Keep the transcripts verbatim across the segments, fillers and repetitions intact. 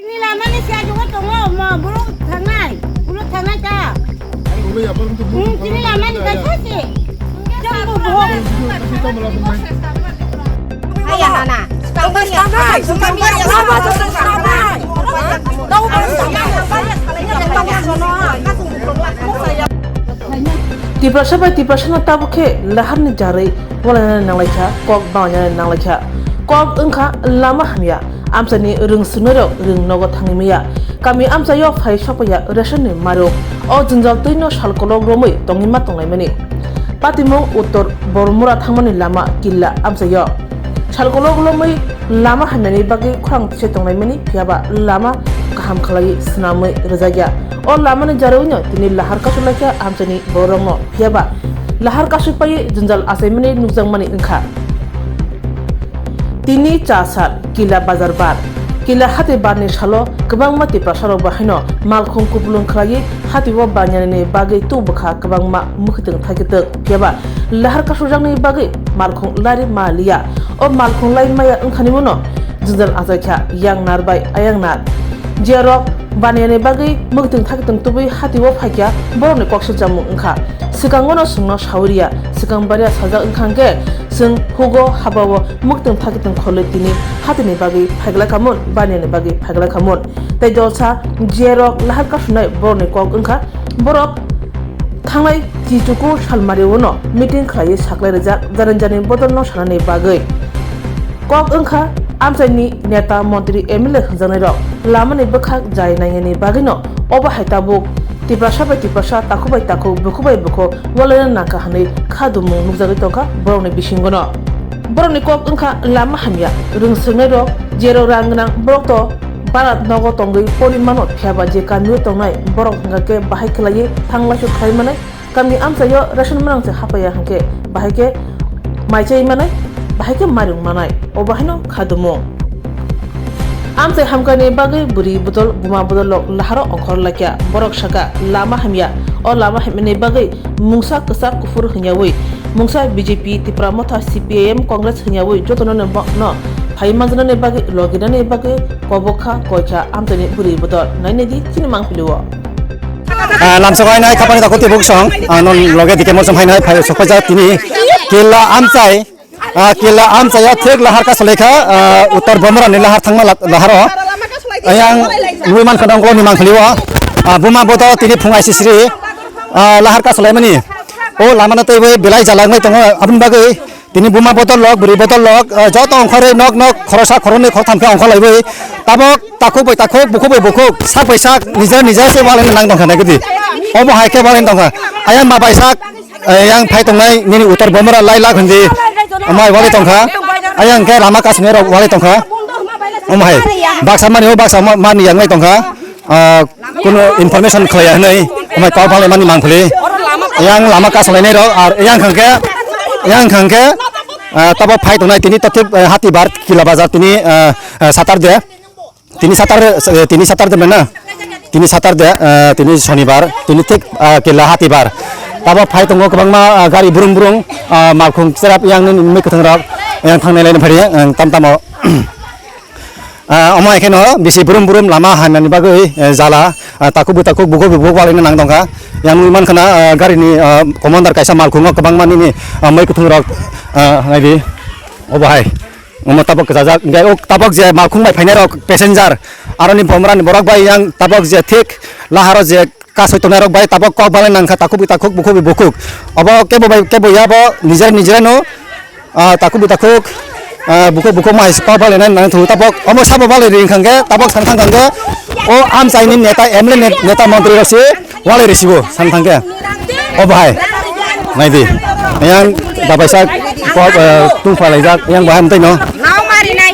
Chini lamani si ajugo tongo, mo buru thangnai, buru thangnai ta. Hmm, chini lamani ta sasi. Jang bo bo. Aya nana. Tiprasa bai Tiprasano tabuk khe laharni jarwi walainani nanglaikha, kok bangainani nanglaikha. Kok wngkha lama hamya, amchaini rwng swrwngnairok rwng nogo thangwi maya. Kami amchaio phai sokpaiya rationni marung. O jwngjal twino sal kolok romwi tongwi ma tonglaimani. Patimung Uttor Bormura thangmani lama killa amchaio. Sal kolok romwi lama hamyani bagwi khorang se tonglaimani, phiyaba lama kaham khlaiwi swnamwi rwjakya. O lamani jarwino tini lahar kasulaikha amchaini borokno, phiyaba lahar kasupaiwi jwngjal achaimani nukjakmani wngkha. Tini cha sal, kila bazar bar. Kila hati barni salo kwbangma Tiprasarok bahaino malkhung kupulung khlaiwi hatio banyanani bagwi tubukha kwbangma mwkhwtwng thaikitwng, phiyaba lahar kasujaknani bagwi malkhung lari ma liya. O malkhung lai maya wngkhani uno jwngjal achaikha yang nar bai ayang nar. Jiyarok baniyani bagwi mwkhwtwng thaktwng tubui hatio phaikha borokni kok se chamung wngkha. Swkango no chwngno saui riya, swkang baria sajak wngkha hwnkhe chwng hugo habao mwkhwtwng thaktwng kholwi tini hatini bagwi phaigla khamun, baniyani bagwi phaigla khamun. Tei dolsa jiyarok lahar kasunai borokni kok wngkha borok thangnai chichuku salmario no meeting khlaiwi saklai rijak, jani jani bodolno sanani bagwi. Kok wngkha amchaini neta, montri, M L A hwnjaknairok lamani bwkhak jai nainani bagwino obo hai tabuk Tiprasa bai Tiprasa, takhuk bai takhuk, bukhuk bai bukhuk walaina nangkha hwnwi kha dumung nukjagwi tongkha borokni bisingono. Borokni kok wngkha lama hamya, rwng swrwngnairok, jerok rang gwnang borok to bara nogo tongwi pori mano, phiyaba je kamio tongnai borok hwnkha khe bahai khlaiwi thang laisuk khlai manai. Kami amchaio ration manang se hapaiya hwnkhe bahai khe mai chai manai, bahai khe mairung manai, o bahaino kha dumung. Amchai hamkani bagwi bwrwi bodol buma bodol lok laharo ongkhor laikya, borok saka lama hamya, o lama hamyani bagwi mungsa kwchak kuphur hwnyawi, mungsa B J P, Tipra Motha, C P I M, Congress hwnyawi jotono no bo-, no phai manjanani bagwi loginani bagwi kobok kha koi kha amchaini bwrwi bodol. Nainai di chini mangpili o. Ah, lamsok ainai khapani takhuk tibuk song, ah, non loge dike mosom hainai phai sokpajak tini killa amchai, ah, killa amchai o thik lahar kasalaikha, ah, Uttor Bomrani lahar thangma la-, laharo. Ayang nui mankha dong koloni mangkhali o, ah, buma bodo tini phung aisisri, ah, lahar kasalaimani. O lamano teibo belai jala wngwi tongo, aboni bagwi Tini buma bodol lok, bwrwi bodol lok, eh, joto ongkhorwi nok nok khorosa khoroknwi khoroktham khe ongkhorlaiwi tabok takhuk bai takhuk, bukhuk bai bukhuk, sak bai sak, nijera nijera se walaina nang tongkha nai gidi. Omo hai khe walaina tongkha. Ayang ma bai sak, eh, yang phai tongnai nini Uttor Bomra lai lak hindi, omo hai walai tongkha. Ayang khe lama kasni rok walai tongkha. Omo hai baksa mani o baksa ma-, mani yang lai tongkha. Ah, kuno information khlaiya hwnwi, omo kok balaimani mangphili. Yang lama kasalainai rok, ar yang khangkhe, yang khangkhe, ah, tabok phai tongnai tini takhuk, eh, hati bar kila bazar tini, eh, eh, Saturday. Tini Saturday, eh, tini Saturday mana? Tini Saturday, eh, tini Sonibar, tini thik, ah, kila hati bar. Tabok phai tongo kwbangma, ah, gari brum brum, ah, malkhung cherap yang nini mui kwthang rok, yang thangnai laina phari, eh, tam tamo. Ah, omo hai kheno bisi brum brum lama hamyani bagwi, eh, jala, ah, takhuk bui takhuk bukhuk bui bukhuk walaina nang tongkha. Yang nugwi mankha na, ah, garini, ah, commander kaisa malkhungo kwbangma nini, ah, mui kwthwng rok, ah, naidi. Obo hai. Omo tabok kwchajak. Hwnkhe o tabok je malkhung bai phainai rok passenger. Aroni bomrani borok bai yang tabok je thik laharo je kasoi tongnai rok bai tabok kok balai nangkha takhuk bui takhuk bukhuk bui bukhuk. Obo kebo bai kebo ya bo nijera nijera no, ah, takhuk bui takhuk, ah, bukhuk bukhuk mai kok balai nai nang thung tabok omo sabo balai ring khangkhe tabok sang thang khangkhe o amchaini neta M L A net-, neta montri rok se walai risibo sang thangkhe. Obo hai naidi yang dabaisa kok, ah, tung phalai jak yang bahai mtai no.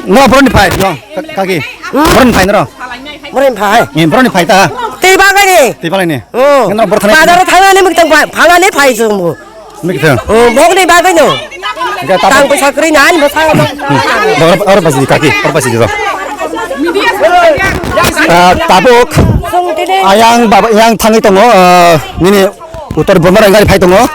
No boroni phai no kaki boroni phai no. Boroni phai. Ni boroni phai ta. Tei bagani. Tei bagani. Oh. Nang bor thani. Bazar thangnani mukthang pha-, phalani phai chwngbo. Mukthang. Oh, bokni bagwi no. Tang pisa kwrwi nani bwsa. Bor or basi kaki, or basi do. Ah, tabuk. Ayang baba yang thangwi tongo, ah, nini Uttor Bomrang gari phai tongo.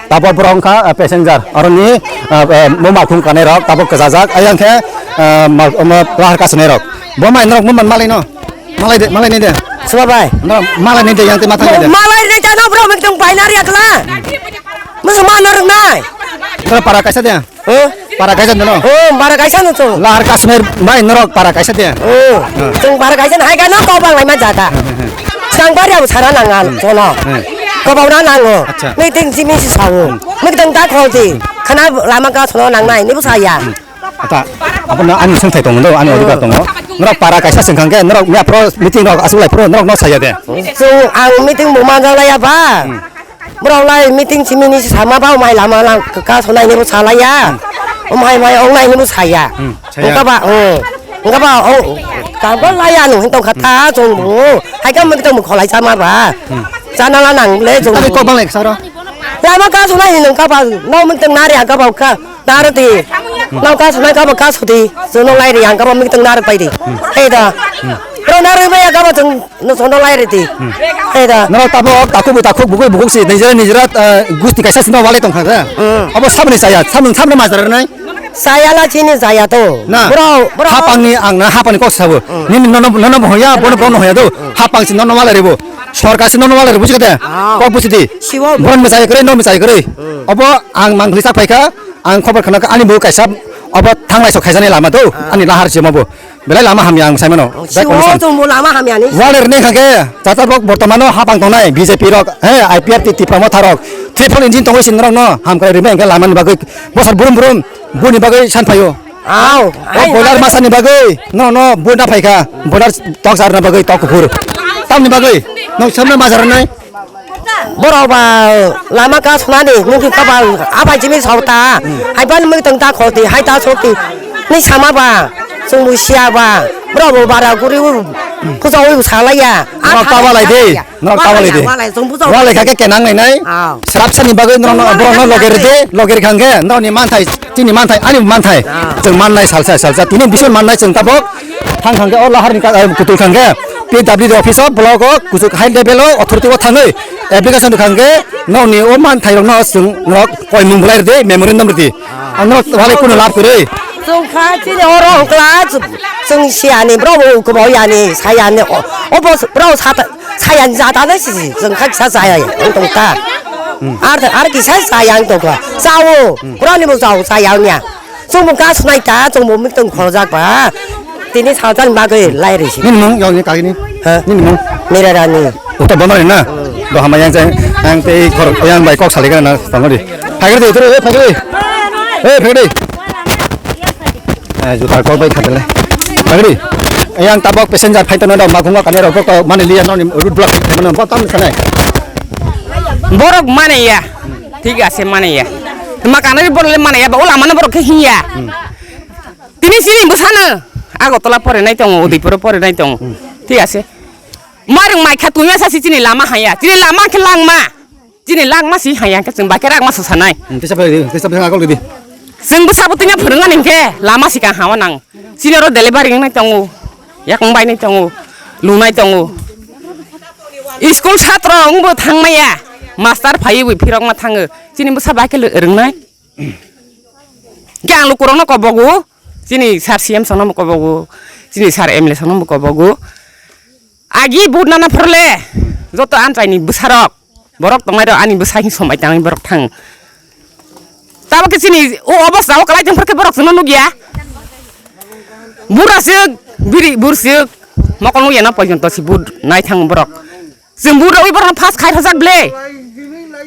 Tabok borok wngkha, ah, passenger. Aroni, ah, ah, mo malkhung kanai rok, tabok kwchajak. Ayang khe, ah, ma-, ma-, lahar kasanai rok. Bo mai norok mo man malai no. Malai de, malai ni de. Suma bai. No, malai ni de, yang te matang de. Malai ni de, no, bro, miktung bai nari akla. Musu mana rung nai. Bro, para kaisa de. Huh? Para kaisa de no. Oh, para kaisa no chung. Lahar kasner bai norok para kaisa de. Oh, chung para kaisa hai ka no kau bang lai ma jata. Sang bari abu sara nang al, jono. Kau bang na nang o. Acha. Miktung jimi si sawo. Miktung ta khol di. Khana lama ka sono nang nai, ni bu saya. Ata, abono ani swngthai tongo do, ani odhikar tongo. Norok para kaisa swngkha hwnkhe, norok miya phuru meeting rok aswk lai phuru norok no saya de. Chwng ang meeting bo manjak laiya ba. Borok lai meeting simini sama ba, omai lama lang ka sonai ni bo salaiya. Omai mai ong nai ni bo saya. Saya. Ongka ba, ong. Ongka ba, ong. Ka bo laiya nung hin tong kha ta chwng bo. Hai ka meeting bo kholai sama ba. Chana la nang le chwng. Tadi kok bang lai saro. Lama ka sonai ni nung ka ba, no meeting nari ang ka ba ka. Narwk di. Nang kasu nai kabo kasu di. Chwng nung lai ri ang kabo miktung narwk pai di. Hei da. Ro narwk bai kabo chwng nung sono lai ri di. Hei da. Norok tabok takhuk bo takhuk bugui buguk si nijera nijera, eh, gusti kaisa sino walai tongkha da. Abo sabni saya, sabni sabni majra nai. Saya la chini saya to. Na. Bro, bro. Hapangni ang na hapangni kok sabo. Nini nono nono hoya, bono bono hoya do. Hapang si nono walai ribo. Sorkar si nono walai ribo jikade. Kok busi di. Siwo. Bono mechai kre, no mechai kre. Obo ang mangli sak phaikha. Ang khobor khna ani bo kaisa obo thanglai sok khaijani lama do, ani lahar sima bo. Belai lama hamya ang saimano. Siwo chwngbo lama hamya ni. Waler ne khake, tata rok bortomano hapang tongnai B J P rok, he, I P F T Tipra Motha rok. Triple engine tongwi sin rok no, ham kai rime engke lama ni bagwi. Bosar burum burum, buni bagwi san phayo. Au, o boiler masa ni bagwi, no, no, bunda phaikha, boiler tok sar na bagwi tok kuphur. Tam ni bagwi, no, samna majar nai. Borok ba lama ka sunani, nungki ka ba abai jimi sauta. Hai ban mui tong ta khoti, hai ta soti. Ni sama ba, sungbu sia ba. Borok bo bara guri u, puja ui salaya. Norok ta walai de, norok ta walai de. Walai, walai, sungbu sa walai. Walai kha ke kenang nai nai. Aw. Srap sani bagwi norok no, borok no loger de, loger khang khe, norok ni manthai, chini manthai, ani manthai. Aw. Chwng mannai salsa, salsa. Tini bisul mannai chwng tabok. Thang khang khe o lahar ni ka, eh, kutul khang khe P W D office o block o kuchuk high level o authority o thangwi application khang khe nokni o manthai rok no chwng nok koimung bulai rwdi memorandum rwdi. Ang nok wale kuno lab kwrwi. Chwng kha chini oro hokla chwng siya ni bro bo kwbo ya ni saya ni o, o bo bro sa saya ni jata na si chwng kha sa saya ang tong ta. Ar ar kisa saya ang tong ka. Sao bro ni bo sao saya ang ya. Chwngbo ka sunai ta, chwngbo miktung khorjak ba. Tini salsa ni bagwi lai risi. Nini mung, yong ni kagini. Ha? Nini mung. Mera Rani. Uta bomar na. Do hama yang jang, ang tei khor, yang bai kok sali kana tongori. Phagri de, turu, eh, phagri. Eh, phagri. Eh, juta kok bai khatele. Phagri. Yang tabok passenger fight na do makunga kane rok kok mani liya no ni road block mano botam sanai. Borok mane ya. Thik ase mane ya. Ma kana borok le mane ya ba ola mane borok khe hinya. Tini chini bwsano Agartala pore nai tongo, Udaipur pore nai tongo. Thik ase. Marung mai kha tuya sa si chini lama haya. Chini lama khe langma. Chini langma si haya khe chwng ba khe ragma sa sanai. Tisa phe, tisa phe agol di. Chwng bwsa bo tini phwrwng ani khe lama si ka hawa nang. Chini oro delivery nai tongo. Yakung bai nai tongo. Lunai tongo. School satro wngbo thangmaya. Master phaiwi phirokma thango. Chini bwsa ba khe rwngnai. Khe ang lukurokno kobogo, chini sir C M songno kobogo, chini sir M L A songno kobogo. Agi vote nana phorle, joto amchaini bwsarok, borok tongnai rok ani bwsa hin sombai tangwi borok thang. Tabo khe chini o obostha o kwlai tong phor khe borok chwngno nukya. Buraswk, biri burswk, mokol nukya na porjonto si vote nai thang borok. Chwng vote rogwi borokno pass khai rwjak ble.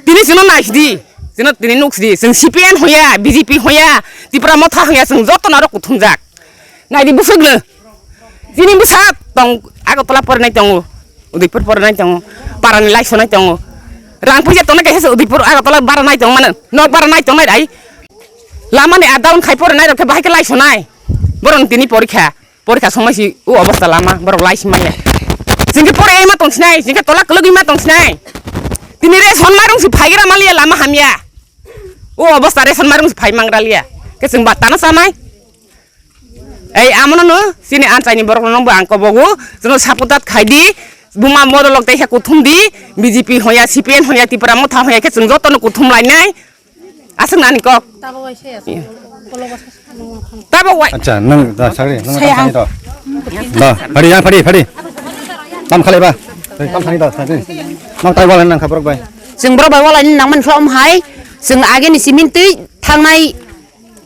Tini chwngno naisidi. Chwngno tini nuksidi. Chwng C P M hoya, B J P hoya, Tipra Motha hoya, chwng jotono aro kuthumjak. Naidi bwswkno. Chini bwsa tong Agartala porinai tongo. Udaipur porinai tongo. Parani laisonai tongo. Rang puisa tongnai kaisa se Udaipur Agartala baranai tongmano. Nok baranai tongnai rai. Lamani up down khai porinai rok khe bahai khe laisonai. Borokni tini porikha. Porikha songmai si o obostha lama borok lai si manya. Chwng khe pore ma tong sinai, chwng khe tola kwlwgwi ma tong sinai. Tini ration mairung si phaigra maliya lama hamya. O obostha ration mairung si phai mangra liya. Khe chwng battano chanai. Ei amono no chini anchaini borok no bo ang kobogo. Chwngno support khai di. Buma modolok teisa kuthum di. B J P hoya, C P M hoya, Tipra Motha hoya khe chwng jotono kuthum lainai. Aswk nani kok. Tabok waisa ya. Iya. Tabok wai. Acha, nang da sagri, nang Saya da ang. Sagri to. Da, phari ya, phari, phari. Tam khalai ba. Tam thani da, thani. Nok tai wala nang kha borok bai. Chwng borok bai wala ni nang man khlai om hai. Chwng age ni simi twi thangnai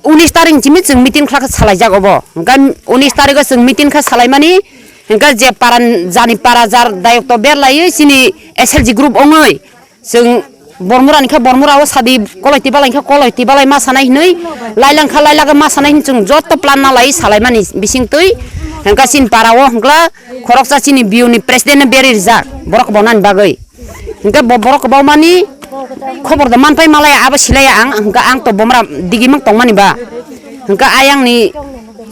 unis tarik ni simi chwng meeting khlak salai jak obo. Hwnkhe unis tarik o chwng meeting kha salai mani. Hwnkhe je para jani para jar dayok to ber lai chini S L G group ongoi. Chwng Bormura ni khe Bormura o sadi koloi tibalai khe koloi tibalai ma sanai hinui, lailang kha lailaga ma sanai hin chwng joto plan na lai salai mani bising twi. Hwnkhe chini para o hwnkla khoroksa chini B U ni president no beri rijak borok bonani bagwi. Hwnkhe bo borok bo mani khobor da man pai malaya abo silaya ang, hwnkhe ang to bomra digi mang tong mani ba. Hwnkhe ayang ni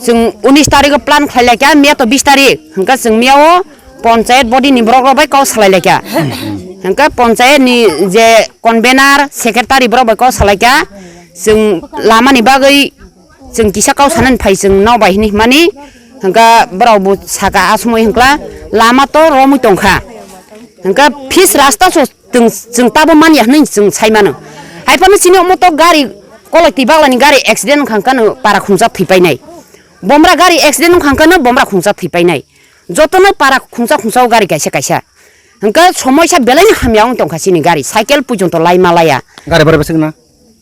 chwng unis tarik o plan khlai lai kha, miya to bis tarik. Hwnkhe chwng miya o Ponchayat body ni borok rok bai kok salai lai kha. Hwnkhe ponchayat ni je convener, secretary borok bai kok salai kha. Chwng lama ni bagwi chwng kisa kok sanani phai chwng no bai hinwi himani. Hwnkhe borok bo saka asomoi hwnkla lama to romwi tongkha. Hwnkhe fis rasta so chwng, chwng tabo manya hinwi chwng sai mano. Hai phano chini omo to gari koloi twi baglani gari accident wngkha hwnkhe no para khumjak thwi painai. Bomra gari accident wngkha hwnkhe no bomra khumjak thwi painai. Jotono para khungsa khungsa o gari kaisa kaisa. Hwnkhe somoisa belai no hamya wng tongkha chini gari, cycle puijonto lai malaya. Gari bara bwswk na?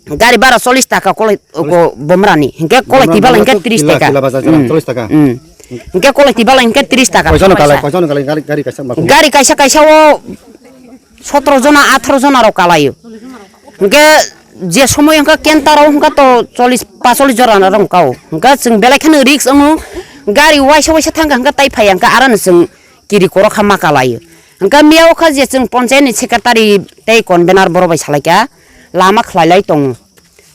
Gari bara chollish taka koloi, ko bomrani. Hwnkhe koloi tibala hwnkhe tris taka. Chila bajar jora chollish taka. Hmm. Hwnkhe koloi tibala hwnkhe tris taka. Koijono kalai, koijono kalai gari, gari kaisa ma. Gari kaisa kaisa o sotro jona, atharo jona rok kalaio. Hwnkhe je somoy hwnkha kentaro hwnkha to chollish, pasollish jora rok wngkha o. Hwnkha chwng belai kheno risk wngo. Gari waisa waisa thangkha hwnkha tai phaiya hwnkha aroni chwng kiri korokha ma kalaio. Hwnkha miya okha je chwng ponchayat ni secretary tei convener borok bai salaikha lama khlailai tongo.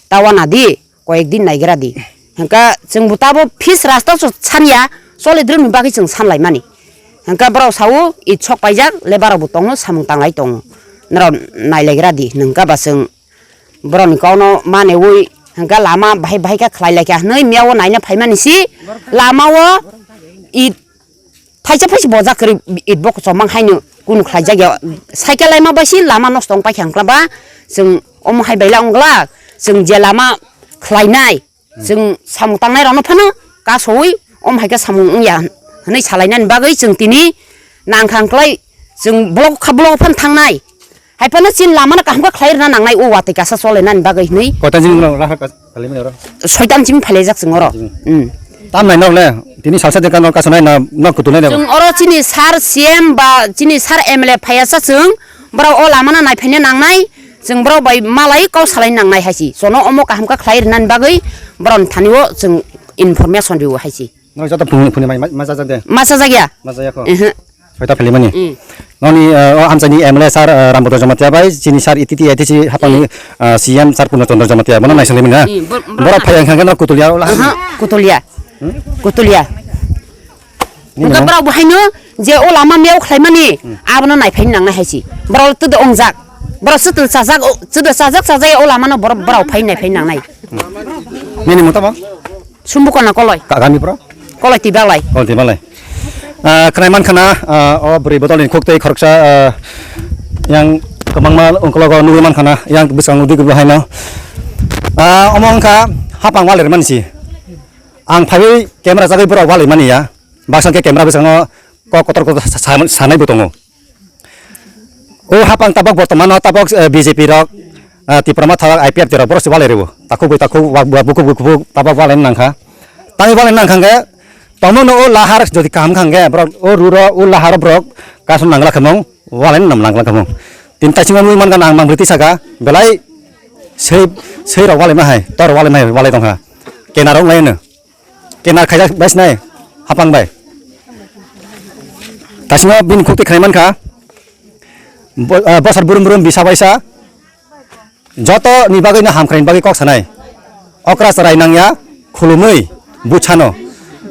Tawa nadi. Koyek din naigra di. Hwnkha chwng bo tabo fis rasta so sanya, chole drwmni bagwi chwng sanlaimani. Hwnkha borok sao, "Id sok paijak, le borok bo tongo, samung tanglai tongo. Norok nailaigra di," hwnkha ba chwng borokni kokno maneui, hwnkha lama bahai bahai khe khlai laikha hwnwi miya o naina phaimani si lama o id Thaisa phaisa bojak kwrwi it bo kwchomang haino kunu khlaijak ya. Cycle laima bai si lama nosto wng paikha hwnkla ba chwng omo hai baila wngla chwng je lama khlainai chwng samung tangnai rokno phano kasoui omo hai khe samung wngya hwnwi salainani bagwi chwng tini nangkha hwnkhlai chwng block kha block phano thangnai. Hai phano chini lama no kaham khe khlai rwna nangnai, o watwi kasa chole nani bagwi hinwi. Koita jini ulo raha ka, kali mani oro? Soitan chini phailaijak chwng oro. Chini. Hmm. Tam nai nok le, tini salsa de kano kaso nai na nok kutul nai de. Chwng oro chini sir C M ba chini sir M L A phaiya sa chwng, borok o lama no naiphaina nangnai, chwng borok bai malai kok salai nangnai hai si. Chono omo kaham khe khlai rwnani bagwi borok ni thani o chwng information rio hai si. Nok joto phunui phunui mai, ma, ma sajak de? Ma sajak ya? Ma sajak kho? Ehe. Soita phalimani. Hmm. Noni, eh, o amchaini M L A sir, eh, Rambodor Jamatia bai, chini sir E T T A T C hapangni, eh, C M sir Purno Chandra Jamatia, bono naisinglaimani na? Hmm, bor-, bor-, Borok phai ang kha khe no kutulia o laha. Aha, kutulia. Hmm? Kutulia. Nini hwnkhe no? Borok bo haino je o lama miyao khlaimani, hmm, abono naiphaini nangnai hai si. Borok le twdw ongjak. Borok swtw chajak, o, twdw chajak chajak o lamano borok, borok phai naiphaini nangnai. Hmm. Nini mungtamo? Sumbu kona koloi. Ka-, kami pro? Koloi tibalai. Koloi tibalai. Ah, khnai man khana, ah, o bwrwi botol ni khuk tei khoroksa, ah, yang kwbangma ungkologo nugwi man khana, yang bwskango nugwi bo haino. Ah, omo wngkha hapang wal rwmani si. Ang phaiwi camera jagwi borok wal rwmani ya. Baksa khe camera bwskango kok kotor kotor sa-, sa-, sanai bo tongo. O hapang tabok bortomano tabok, eh, B J P rok, eh, Tipra Motha rok, I P F T rok, borok se walai rwo. Takhuk bai takhuk, wa-, wa-, bukhuk bai bukhuk, tabok walai nang kha. Tangwi walai nang kha hwnkhe, tongmano o lahar jodi kaham kha hwnkhe, borok o ruro o lahar borok kasom nangla khamung, walai nam nangla khamung. Tin taisingo nugwi mankha ang mangbrwi twi saka, belai sei, sei rok walai ma hai, tor walai ma hai, walai tong kha. Kena rok lai no. Kenar khaijak bai sinai hapang bai. Tasingo bini khukti khnai mankha. Bo-, ah, bosor burum burum bisa baisa. Joto ni bagwi no hamkrai ni bagwi kok sanai. Okra chwrai nangya, khulumui, buchano.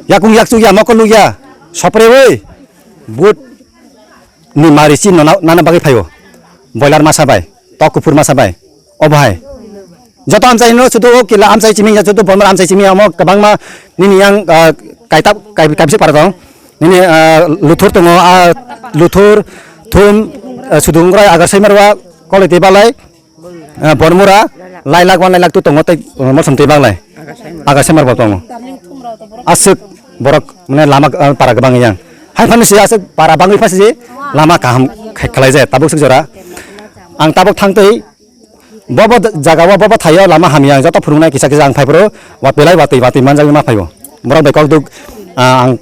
Yakung yakchuk ya, mokol nukya, sopreui, but ni mari si nana, nana bagwi phaio. Boiler masa bai, tok kuphur masa bai. O bahai. Joto amchai no sudu o kila amchai chimi ya sudu bomra amchai chimi amo kwbangma nini yang, ah, kaitap kai-, kaibisi para dong. Nini, ah, luthur tongo, ah, luthur, thum, ah, sudu ungrai agar sai marwa koloi tei balai, ah, bormura, lai lak wan lai lak tu tongo tei, ah, mosom tei balai. Agar sai marwa tongo. Aswk borok mane lama, ah, para kwbang yang. Hai phano se aswk para bangwi pha se lama kaham khai-, khlai jaya tabuk swk jora. Ang tabuk thang twi bobo jaga o bobo thaio lama hamya ang joto phwrwngnai kisa kisa ang phai phuru wa pelai watwi watwi manjagwi ma phaio. Borok bai kok duk, ah, ang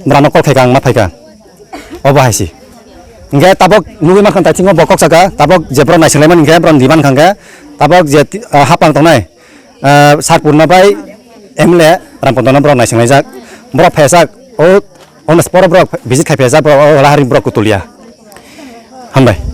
borokno kok khaika ang ma phaika. Obo hai se. Hingke tabuk nugwi mankha taisingo bo kok saka tabuk je borok naisinglaimani hingke borok ni mankha hingke tabuk je, ah, hapang tongnai. Ah, Sarpurno bai M L A Rampondono borok naisinglaijak. Borok phaijak, o, on the spot o borok visit khai phaijak, borok o lahari borok kutulia. Hambai.